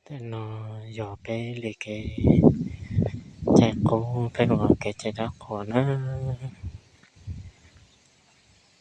Tej no yog peb li kev cai qub, peb ua kev cai dab qhuas na.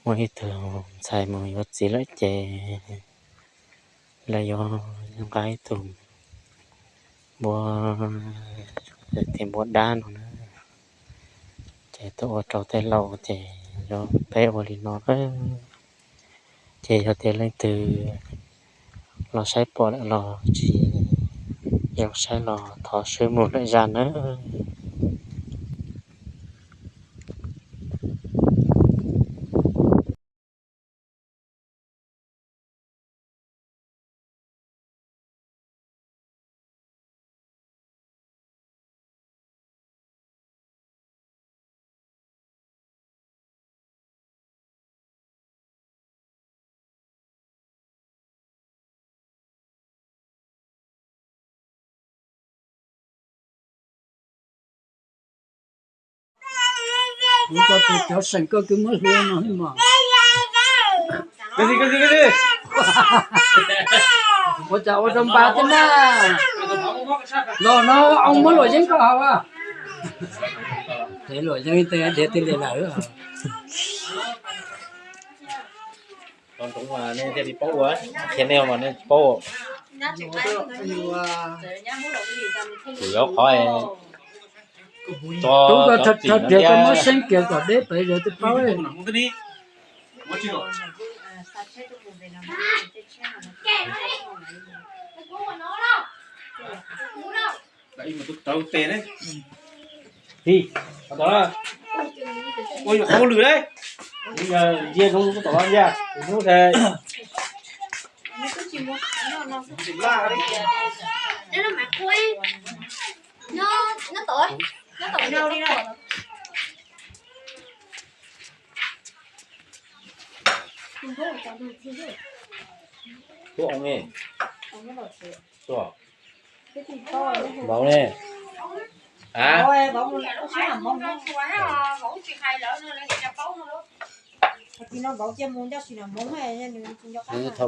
Muaj ib tug ntxhais mus yuav txiv lawm ces lawv yuav nqa ib tug npua, tej npua dab no na, ces tuaj ua rau tej laus ces yog peb ua li no na. Ces yog tias leej twg los saib pom lawm los tsis zoo saib los thov swb mus lawm zaj nawb. Kuv cov seem koj kwv muab hlua no mas. Ua cas ua rau npas tej na. Los no, muab luam yeeb koj haus. Luam yeeb tej dhia tej li lawm. Nej thiaj li paub ua, qhia nej mas nej tsis paub. Yuav qhov tub koj rhab riam koj muab seeb kiag kom deb pem yog twb paub. Ua yus qhov lwm, ntsia zoo tom ntsia hnub. Vauv ne?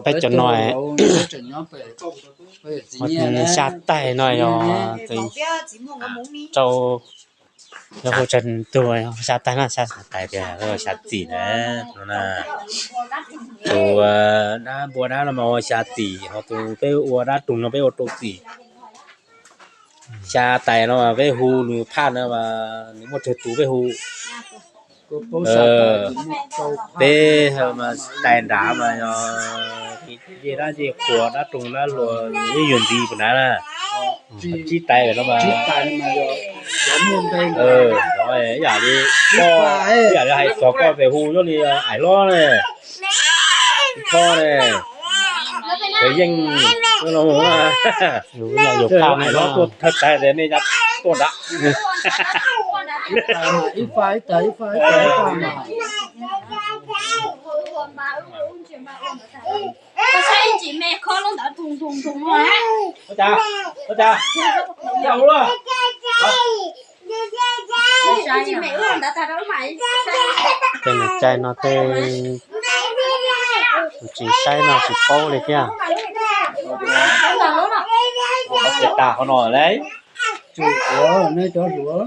Peb cov no, xya tais no yog rau, yog hu tsawg tug, xya tais na, xya tais tias xya txim na. Tus dab npua dab no mas ua xya txim, ho tus peb ua dab roog no peb ua rau txim. Xya tais no mas peb hu nws phaj na mas nws muaj tsawg tus peb hu. Peb mas tais nrad mas yog ncej dab ncej qhua dab roog dab hluas ib yuav ntxiv puas nrad na. Tsib tais no mas, ib yam li, ib yam li hais txog koj pem hu nyob li Aim Hlob ne, Hlob ne, Yeej, Aim Hlob tuaj thawj tais tias nej tuaj nrad. Tej niam cai no tej, tsis saib no tsis paub li thiab. Tsis tas qhov no lauj. Tsuas nej cov hluas,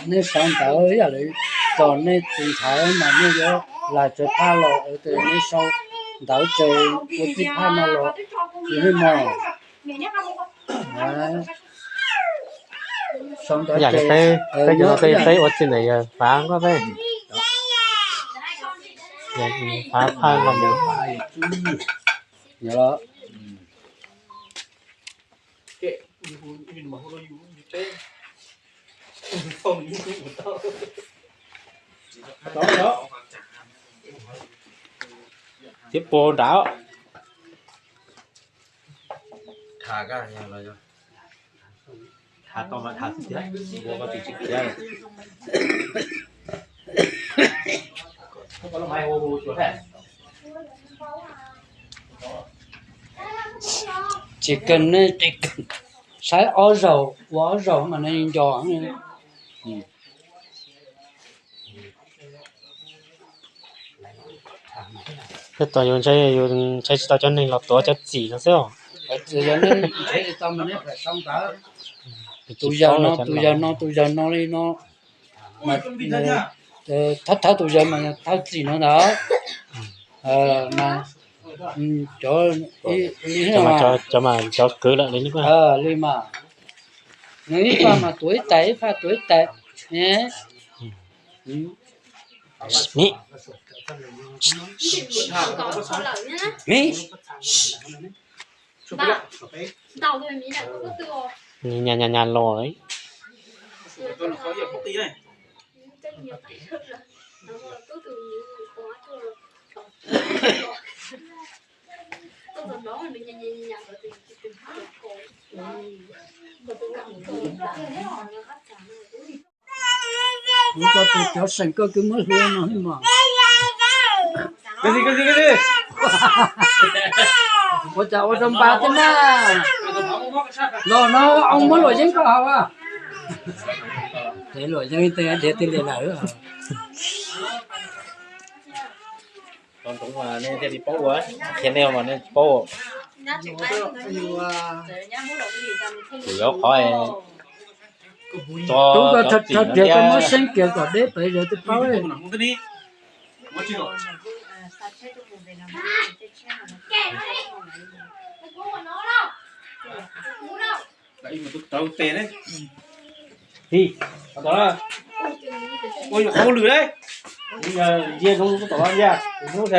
nej sau ntawv ib yam li txog nej tus ntxhais mas nej yuav lam tsawg phaj los, nej sau ntawv tsawg ua txij phaj no los, tsis nej mog. Sau ntawv, yam li peb, peb cov no peb, peb ua txij ntawm yawg Fav Nkauj peb. Fav Phaj Nkauj. Thiab puag nrad. Tsis kawg, nej saib ob zaug ua ob zaug mas nej nco. Peb tos yus ntshai, yus ntshai tsis tau cov neeg los tuav cov txim no xwb os. Yog nej nrhiav tsis tau mas nej pab sau ntawv. Tus yawg no, tus yawg no, tus yawg no li no. Thawj thawj tus yawg mas thawj txim no ntag. Cov, cov kwv lawm li mas, nws ib faj mas tuav ib tais, ib faj tuav ib tais. Nyas nyas nyas los. Kuv cov tus cov seem koj kwv muab hlua no mas. Ua cas ua rau npa thiab na. Los no, au muab luam yeeb koj haus. Luam yeeb tej dhia tej li lawm. Qhov ntsoov mas nej thiaj li paub ua, qhia nej mas nej tsis paub. Kuv yuav qhov tub koj rho rho kiag koj muab seeb kiag kom deb pes yog twb paub. Ua yog qhov lwm, ntsia zoo tom ntsia hnub.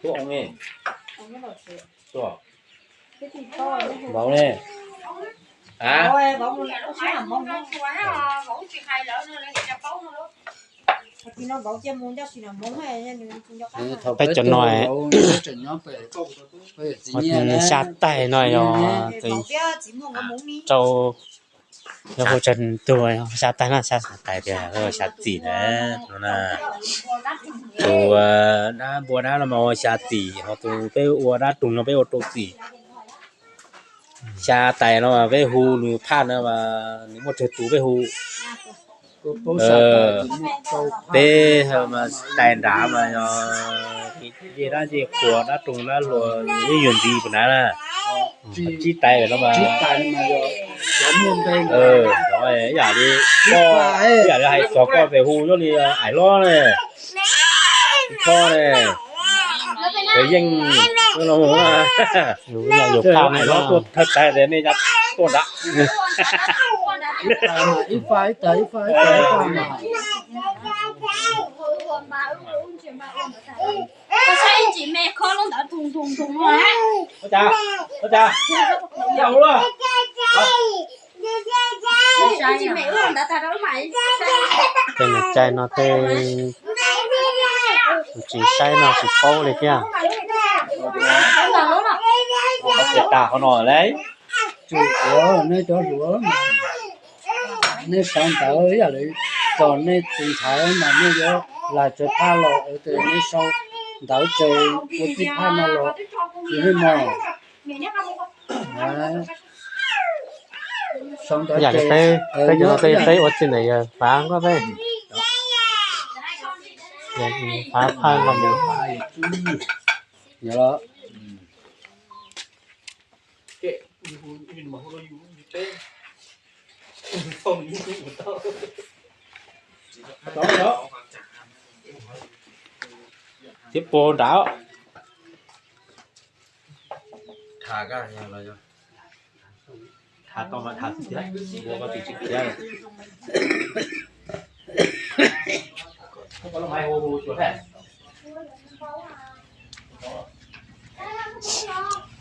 Tuaj, tuaj. Vauv ne? Peb cov no, xya tais no yog rau, yog hu tsawg tug, xya tais na, xya tais tias xya txim na. Tus dab npua dab no mas ua xya txim, ho tus peb ua dab roog no peb ua rau txim. Xya tais no mas peb hu nws phaj no mas nws muaj tsawg tus peb hu. Peb mas tais nrad mas yog ncej dab ncej qhua dab roog dab hluas ib nyuag ntxiv puas nrad na. Tsib tais no mas, ib yam li, ib yam li hais txog koj tes hu nyob li Aim Hlob ne, Tub Thoj ne, Cawv Yeej, Aim Hlob tuaj thawj tais tes nej tuaj nrad. Tej niam cai no tej tsis saib no tsis paub li thiab. Tsis tas qhov no lauj. Tsum ua nej cov hluas, nej sau ntawv ib yam li txog nej tus ntxhais mas nej yuav laig tsawg phaj los, nej sau ntawv tseg ua txij phaj no los, tsis nej mog. Sau ntawv tseg, peb cov no tej peb ua txij ntawm yawg Fav Nkauj peb. Fav Phaj Nkauj. Thiab puag nrad.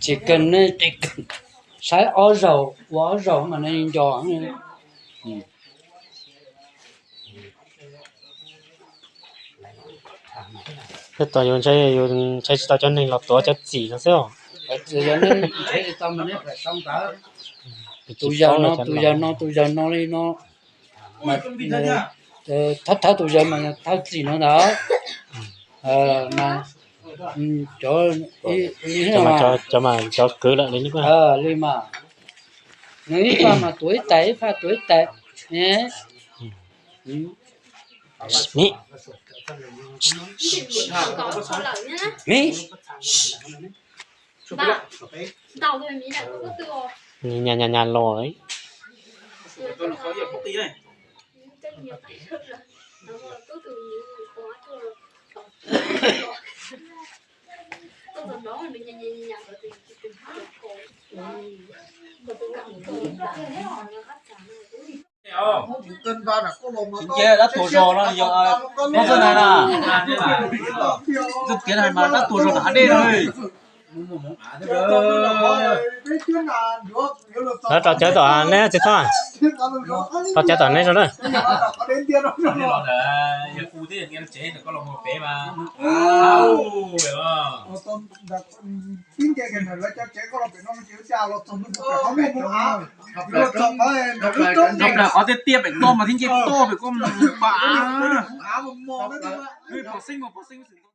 Tsis kawg, saib ob zaug ua ob zaug mas nws nco. Tej tos yus ntshai, yus ntshai tsis tau cov neeg los tuav cov txim no xwb. Tus yawg no, tus yawg no, tus yawg no li no. Thawj thawj tus yawg mas thawj txim no ntag. Mas Cov, cov mas cov kwv lawm li mas. Nws ib faj mas tuav ib tais, ib faj tuav ib tais. Miv, miv, nyas nyas nyas los. Nce dab tuag zog no yog, koj txawj hais na, txawj tiav hais mas dab tuag zog nram hav dej no. Lawv rau cawv tom neb txiv Thoj, rau cawv tom neb zog na. Nrog plaws qhov tiaj tiaj pem toj mas thiab nce toj pem koj mus pa. Pom xeeb mas pom xeeb.